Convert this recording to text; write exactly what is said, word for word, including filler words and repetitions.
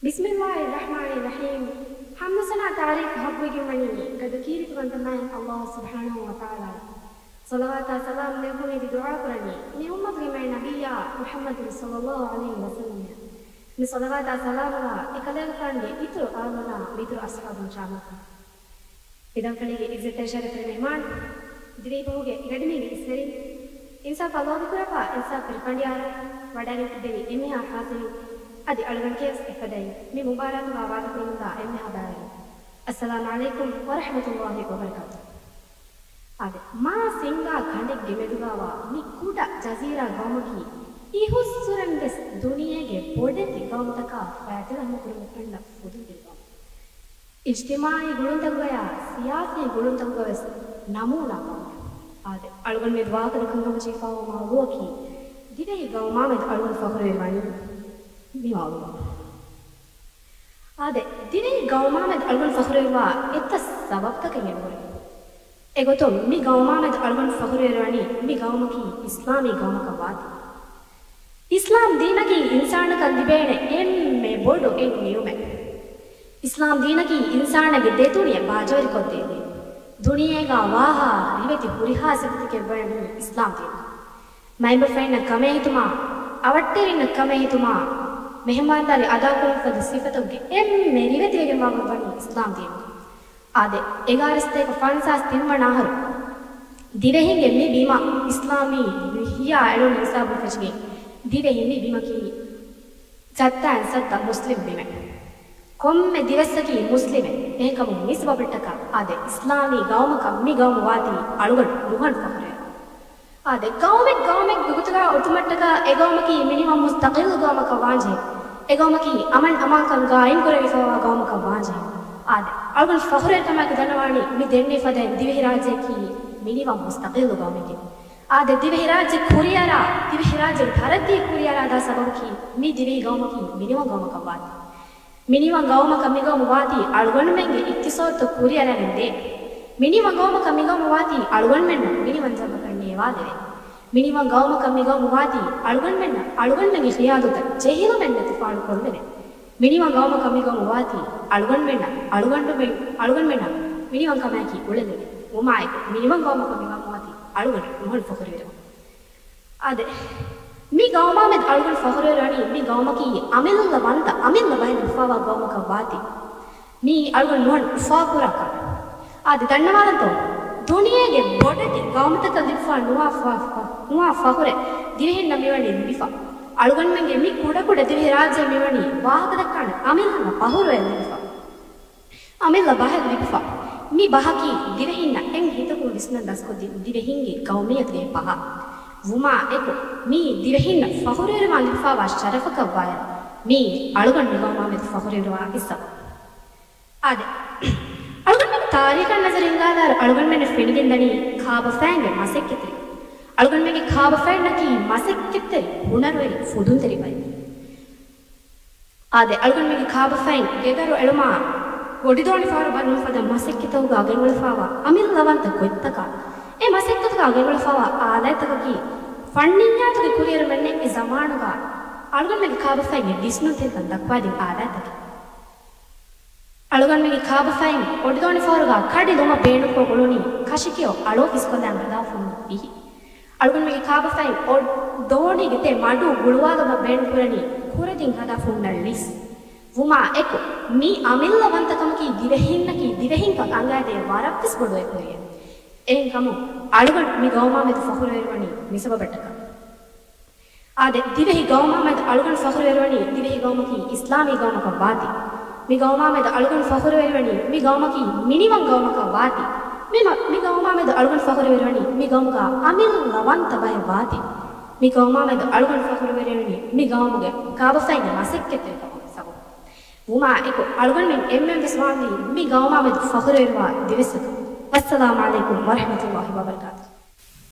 ބިސްމިއްލާހިއްރަޙްމާނިއްރަޙީމް. ޙަމްދު ސަނާ ތަޢުރީފް ޙައްޤުވެގެންވަނީ ގަދަ ކީރިތިވަންތަ މާތް ﷲ ސުބްޙާނަހޫ ވަތަޢާލާއަށް. ޞަލަވާތާ ސަލާމް ލެއްވުމެދި ދުޢާ ކުރަނީ މި އުއްމަތުގެ މާތް ނަބިއްޔާ މުޙައްމަދު ޞައްލައްލާހު ޢަލައިހި ވަސައްލަމަށް. މި ޞަލަވާތާ ސަލާމުގަ އެކަލޭގެފާނުގެ އިތުރު އާލުންނާ މިތުރު އަޞްޙާބުން ޝާމަކަށް. މިދަންފަޅީގެ ޢިއްޒަތްތެރި ޝަރަފުވެރި މެހްމާން، ދިވެހިބަހުގެ އެކަޑަމީގެ އިސްވެރިން، އިންސާފާ ލޯބިކުރައްވާ އިންސާފުވެރި ފަނޑިޔާރުން، ވަޑައިގެން ތިއްބެވި އެންމެހާ ޙާޟިރީން، އަދި އަޅުގަނޑުގެވެސް އެފަދައިން މި މުބާރާތުގަ ވާދަކުރަމުންދާ އެންމެހާ ބައިވެރިން، އައްސަލާމު ޢަލައިކުމް ވަރަޙްމަތުﷲި ވަބަރަކާތުހު. އާދެ، މާ ސިންގާ ކަނޑެއްގެ މެދުގަވާ މި ކުޑަ ޖަޒީރާ ގައުމަކީ، އިހުއްސުރެން ވެސް ދުނިޔޭގެ ބޮޑެތި ގައުމުތަކާ ފައިތިލަހުމަކުރުމަށް ފެންނަ ފުދުންތެރި ގައުމެއް. އިޖްތިމާޢީ ގުޅުންތަކުގަޔާ، ސިޔާސީ ގުޅުންތަކުގަވެސް ނަމޫނާ ގައުމެއް. އާދެ، އަޅުގަނޑު މިއަދު ވާހަކަދައްކަން ހަމަޖެހިފައިވާ މައުޟޫޢަކީ، ދިވެހި ގައުމާމެދު އަޅުގަނޑު ފަޚުރުވެރިވަނީ މި މައުޟޫޢަށް. އާދެ، ދިވެހި ގައުމާމެދު އަޅުގަނޑު ފަޚުރުވެރިވާ އެތައް ސަބަބުތަކެއް އެބަހުރި. އެގޮތުން މި ގައުމާމެދު އަޅުގަނޑު ފަޚުރުވެރިވަނީ މި ގައުމަކީ އިސްލާމީ ގައުމަކަށް ވާތީ. އިސްލާމް ދީނަކީ އިންސާނަކަށް ލިބޭނެ އެންމެ ބޮޑު އެއް ނިޢުމަތް. އިސްލާމް ދީނަކީ އިންސާނެއްގެ ދެތުނިއެއް ބާޖަވެރިކޮށްދޭ ދީން. ދުނިޔޭގަ ވާހާ ރިވެތި ހުރިހާ ސިފަތަކެއް ވަނީ އިސްލާމް ދީނު. މައިންބަފައިންނަށް ކަމޭހިތުމާ، އަވަށްޓެރިންނަށް ކަމޭހިތުމާ، މެހެމާންދާރީ އަދާކުރުމަށްފަދަ ސިފަތަކުގެ އެންމެ ރިވެތިވެގެންވާ ގޮތް ވަނީ އިސްލާމް ދީނު. އާދެ، އެގާރަ ސަތޭކަ ފަންސާސް ތިން ވަނަ އަހަރު ދިވެހިންގެ މި ބިމަށް އިސްލާމީ ހިޔާ އެޅުނު ހިސާބުން ފެށިގެން ދިވެހި މި ބިމަކީ ސައްތައިން ސައްތަ މުސްލިމް ބިމެއް. ކޮންމެ ދިވެއްސަކީ މުސްލިމެއް. އެހެންކަމުން މި ސަބަބަށްޓަކާ އާދެ، އިސްލާމީ ގައުމަކަށް މި ގައުމު ވާތީ އަޅުގަނޑު ނުހަނު ފަޚުރެއް. އާދެ، ގައުމެއް ގައުމެއްގެ ގޮތުގަ އޮތުމަށްޓަކާ އެ ގައުމަކީ މިނިވަން މުސްތަޤިއްލު ގައުމަކަށް ވާންޖެހޭ. އެ ގައުމަކީ އަމަން އަމާންކަން ގާއިމް ކުރެވިފައިވާ ގައުމަކަށް ވާންޖެހޭ. އާދެ، އަޅުގަނޑު ފަޚުރުވެރިކަމާއެކު ދަންނަވާނީ މި ދެންނެވި ފަދައިން ދިވެހިރާއްޖެއަކީ މިނިވަން މުސްތަޤިއްލު ގައުމެކޭ. އާދެ، ދިވެހިރާއްޖެ ކުރިއަރާ، ދިވެހިރާއްޖެ ތަރައްޤީ ކުރިއަރާ ދާ ސަބަބަކީ މި ދިވެހި ގައުމަކީ މިނިވަން ގައުމަކަށް ވާތީ. މިނިވަން ގައުމަކަށް މި ގައުމު ވާތީ އަޅުގަނޑުމެންގެ އިޤްތިޞާދުތައް ކުރިއަރައިގެން ދޭ. މިނިވަން ގައުމަކަށް މި ގައުމު ވާތީ އަޅުގަނޑުމެންނަށް މިނިވަން ޖައްވަކަށް ނޭވާލެވޭ. މިނިވަން ގައުމަކަށް މި ގައުމު ވާތީ އަޅުގަނޑުމެންނަށް އަޅުގަނޑުމެންގެ ޚިޔާލުތައް ޖެހިލުމެއްނެތި ފާޅުކޮށްލެވޭ. މިނިވަން ގައުމަކަށް މި ގައުމު ވާތީ އަޅުގަނޑުމެންނަށް، އަޅުގަނޑުމެން، އަޅުގަނޑުމެންނަށް މިނިވަންކަމާއެކީ އުޅެލެވޭ. ވުމާއެކު، މިނިވަން ގައުމަކަށް މި ގައުމު ވާތީ އަޅުގަނޑު ނުހަނު ފަޚުރުވެރިވަމުން. އާދެ، މި ގައުމާމެދު އަޅުގަނޑު ފަޚުރުވެރިވަނީ މި ގައުމަކީ އަމިއްލަވަންތަ، އަމިއްލަ ބަހެއް ލިބިފައިވާ ގައުމަކަށް ވާތީ. މީ އަޅުގަނޑު ނުހަނު އުފާކުރާ ކަމެއް. އާދެ، ދަންނަވާލަންތޯ؟ ދުނިޔޭގެ ބޮޑެތި ގައުމުތަކަށް ލިބިފަ ނުވާ ފަ-، ފަ-، ނުވާ ފަޚުރެއް ދިވެހިންނަށް މިވަނީ ލިބިފަ. އަޅުގަނޑުމެންގެ މި ކުޑަކުޑަ ދިވެހިރާއްޖެ މިވަނީ ވާހަކަދައްކާނެ އަމިއްލަ ފަޚުރުއެއް ލިބިފަ. އަމިއްލަ ބަހެއް ލިބިފަ. މި ބަހަކީ ދިވެހިންނަށް އެން ހިތަކުން ވިސްނަން ދަސްކޮށްދިން ދިވެހިންގެ ގައުމިއްޔަތުގެ ބަހަށް. ވުމާ އެކު، މީ ދިވެހިންނަށް ފަޚުރުވެރިވާން ލިބިފައިވާ ޝަރަފަކަށްވާއިރު، މީ އަޅުގަނޑު މި ގައުމާމެދު ފަޚުރުވެރިވާ އެއް ސަބަބު. އާދެ، އަޅުގަނޑުމެން ތާރީޚަށް ނަޒަރު ހިންގާލާއިރު، އަޅުގަނޑުމެންނަށް ފެނިގެންދަނީ ކާބަފައިންގެ މަސައްކަތްތެރި. އަޅުގަނޑުމެންގެ ކާބަފައިންނަކީ މަސައްކަތްތެރި ހުނަރުވެރި ފުދުންތެރި ބައެއް. އާދެ، އަޅުގަނޑުމެންގެ ކާބަފައިން ގެދޮރު އެޅުމާ، ގޮޑިދޯނިފަހަރު ބަނުން ފަދަ މަސައްކަތްތަކުގަ ގެންގުޅެފައިވާ އަމިއްލަވަންތަ ގޮތްތަކާ، އެ މަސައްކަތުގަ ގެންގުޅެފައިވާ އާލާތްތަކަކީ، ފަންނިއްޔާތުގެ ކުރިއެރުމެއް ނެތް އެ ޒަމާނުގަ އަޅުގަނޑުމެންގެ ކާބަފައިންގެ ވިސްނުންތެރިކަން ދައްކަވައިދިން އާލާތްތަކެއް. އަޅުގަނޑުމެންގެ ކާބަފައިން ގޮޑިދޯނިފަހަރުގަ ކަޑި ލުމަށް ބޭނުންކޮށް އުޅުނީ ކަށިކެޔޮ އަޅޯފިސް ކޮލާނގެ ހަދާފަ ހުންނަ ބިހި. އަޅުގަނޑުމެންގެ ކާބަފައިން އޮ-، ދޯނީގެ ތެ މަޑު ގުޅުވާލުމަށް ބޭނުންކުރަނީ ކުރެދިން ހަދާފަ ހުންނަ ޅިސް. ވުމާ އެކު، މި އަމިއްލަވަންތަކަމަކީ ދިވެހިންނަކީ ދިވެހިންކަން އަނގައިދޭ ވަރަށްވެސް ބޮޑު އެކުވެރިއެއް. އެހެންކަމުން، އަޅުގަނޑު މި ގައުމާމެދު ފަޚުރުވެރިވަނީ މި ސަބަބަށްޓަކާ. އާދެ، ދިވެހި ގައުމާމެދު އަޅުގަނޑު ފަޚުރުވެރިވަނީ ދިވެހި ގައުމަކީ އިސްލާމީ ގައުމަކަށް ވާތީ. މި ގައުމާމެދު އަޅުގަނޑު ފަޚުރުވެރިވަނީ މި ގައުމަކީ މިނިވަން ގައުމަކަށް ވާތީ. މި މަ-، މި ގައުމާމެދު އަޅުގަނޑު ފަޚުރުވެރިވަނީ މި ގައުމުގަ އަމިއްލަވަންތަ ބަހެއް ވާތީ. މި ގައުމާމެދު އަޅުގަނޑު ފަޚުރުވެރިވަނީ މި ގައުމުގެ ކާބަފައިންގެ މަސައްކަތްތެރިކަމުގެ ސަބަބުން. ވުމާ އެކު، އަޅުގަނޑުމެން އެންމެންވެސް ވާނީ މި ގައުމާމެދު ފަޚުރުވެރިވާ ދިވެއްސަކަށް. ވައްސަލާމު ޢަލައިކުމް ވަރަޙްމަތުﷲި ވަބަރަކާތުހު.